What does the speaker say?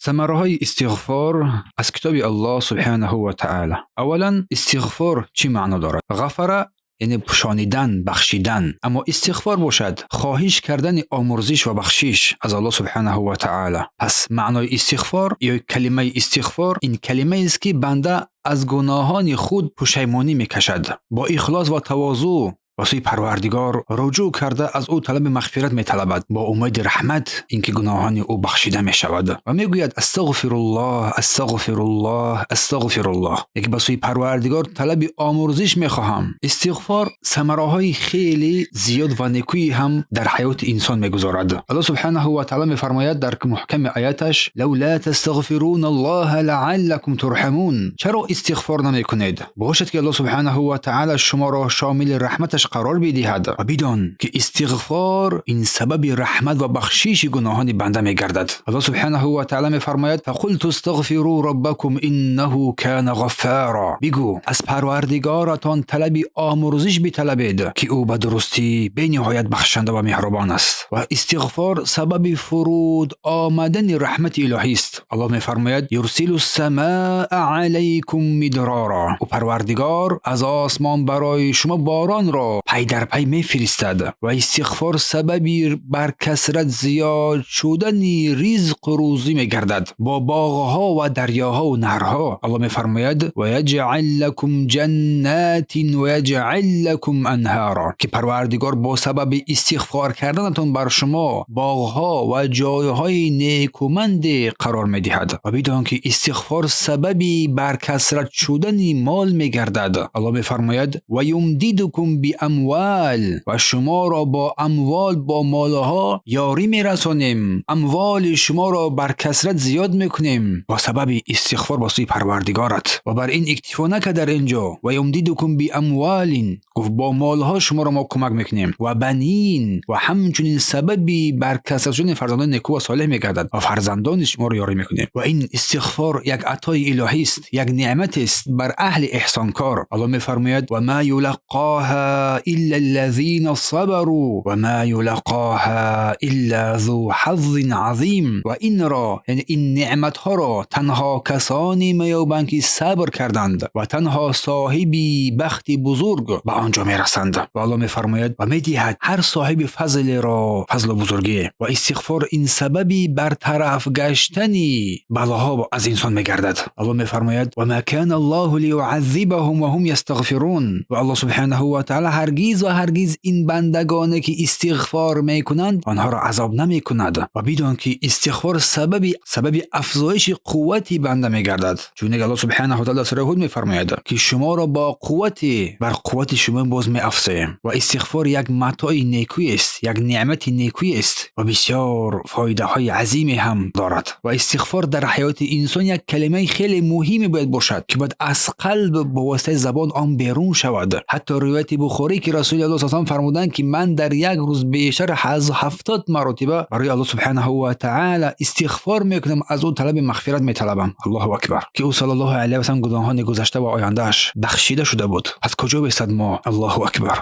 Самараҳои истиғфор аз китоби Аллоҳ субҳонаҳу ва таъоло. Аввалан, истиғфор чӣ маъно дорад? Ғафара яъне пӯшонидан, бахшидан. Аммо истиғфор бошад хоҳиш кардани омурзиш ва бахшиш аз Аллоҳ субҳонаҳу ва таъоло. Пас маънои истиғфор ё калимаи истиғфор ин калимаест, ки банда аз гуноҳони худ пушаймонӣ мекашад. Бо ихлос ва тавозӯъ ба сӯи Парвардигор руҷӯъ карда, аз ӯ талаби мағфират металабад, бо умеди раҳмат, ин ки гуноҳони ӯ бахшида мешавад, ва мегӯяд: «Астағфируллоҳ, астағфируллоҳ, астағфируллоҳ», яке ба сӯи Парвардигор талаби омурзиш мехоҳам. Истиғфор самараҳои хеле зиёд ва некӯе ҳам дар ҳаёти инсон мегузорад. Аллоҳ субҳанаҳу ва таъоло мефармояд дар муҳками ояташ: «Лавла тастағфируналлоҳа лааллакум турҳамун». Чаро истиғфор намекунед? Бошад, ки Аллоҳ субҳанаҳу ва таъоло шуморо шомили раҳматаш қарор бидиҳад. Ва бидон, ки истиғфор ин сабаби раҳмат ва бахшиши гуноҳони банда мегардад. Аллоҳ субҳанаҳу ва таъоло мефармояд: «Фақулту астағфиру роббакум иннаҳу кана ғаффара». Бигӯ, аз Парвардигоратон талаби омурзиш биталабед, ки ӯ ба дурустӣ бениҳоят бахшанда ва меҳрубон аст. Ва истиғфор сабаби фуруд омадани раҳмати илоҳист. Аллоҳ мефармояд: «Юрсилу самаа алайкум мидрора». Ӯ Парвардигор аз осмон барои шумо боронро пай дар пай мефиристад. Ва истиғфор сабаби бар касрат зиёд шудани ризқу рӯзӣ мегардад бо боғҳо ва дарёҳо наҳрҳо. Аллоҳ мефармояд: «Ва яҷъал лакум ҷаннатин ва яҷъал лакум анҳара», ки Парвардигор бо сабаби истиғфор карданатон бар шумо боғҳо ва ҷойҳои некуманде қарор медиҳад. Ва бидон, ки истиғфор сабаби бар касрат шудани мол мегардад. Аллоҳ мефармояд: «Ва юмдидукум биамвол», ва шуморо бо амвол, бо молҳо ёрӣ мерасонем, амволи шуморо бар касрат зиёд мекунем бо сабаби истиғфор ба сӯи Парвардигорат. Ва бар ин иктифо накард дар ин ҷо, «ва юмдидукум биамволин» гуфт, бо молҳо шуморо мо кӯмак мекунем, ва банин, ва ҳамчунин сабаби бар касрат шудани фарзандони некӯ ва солеҳ мегардад ва фарзандони шуморо ёрӣ мекунем. Ва ин истиғфор як атои илоҳист, як неъматест бар аҳли эҳсонкор. Аллоҳ мефармояд: «Ва ма юлаққоҳа илла аллазина сабару ва ма юлаққоҳа илла зу ҳаззин азим». Ва инро, яъне ин неъматҳоро, танҳо касоне меёбанд, ки сабр карданд, ва танҳо соҳиби бахти бузург ба он ҷо мерасанд. Ва Аллоҳ мефармояд: ва медиҳад ҳар соҳиби фазлеро фазлу бузургӣ. Ва истиғфор ин сабаби бартараф гаштани балоҳо аз инсон мегардад. Аллоҳ мефармояд: «Ва ма кана Аллоҳу лиюаззибаҳум ва ҳум ястағфирун». Ва Аллоҳ субҳанаҳу ва таъоло ҳаргиз ва ҳаргиз ин бандагоне, ки истиғфор мекунанд, онҳоро азоб намекунад. Ва бидон, ки истиғфор сабаби афзоиши қуввати банда мегардад, чунки Аллоҳ субҳанаҳу ва таъоло дар сураи Ҳуд мефармояд, ки шуморо бо қуввати бар қуввати шумо боз меафзоем. Ва истиғфор як матои некӯест, як неъмати некӯест ва бисёр фоидаҳои азиме ҳам дорад. Ва истиғфор дар ҳаёти инсон як калимаи хеле муҳиме бояд бошад, ки бояд аз қалб бо воситаи забон он берун шавад. Ҳатто ривояти Бухорӣ, ки Расули Аллоҳ саллаллоҳу фармуданд, ки ман дар як рӯз бештар аз 70 маротиба барои Аллоҳ субҳанаҳу ва таъоло истиғфор мекунам, аз ӯ талаби мағфират металабам. Аллоҳу акбар, ки ӯ саллаллоҳу алайҳи васаллам гуноҳони гузашта ва ояндааш бахшида шуда буд, аз куҷо бесад мо? Аллоҳу акбар.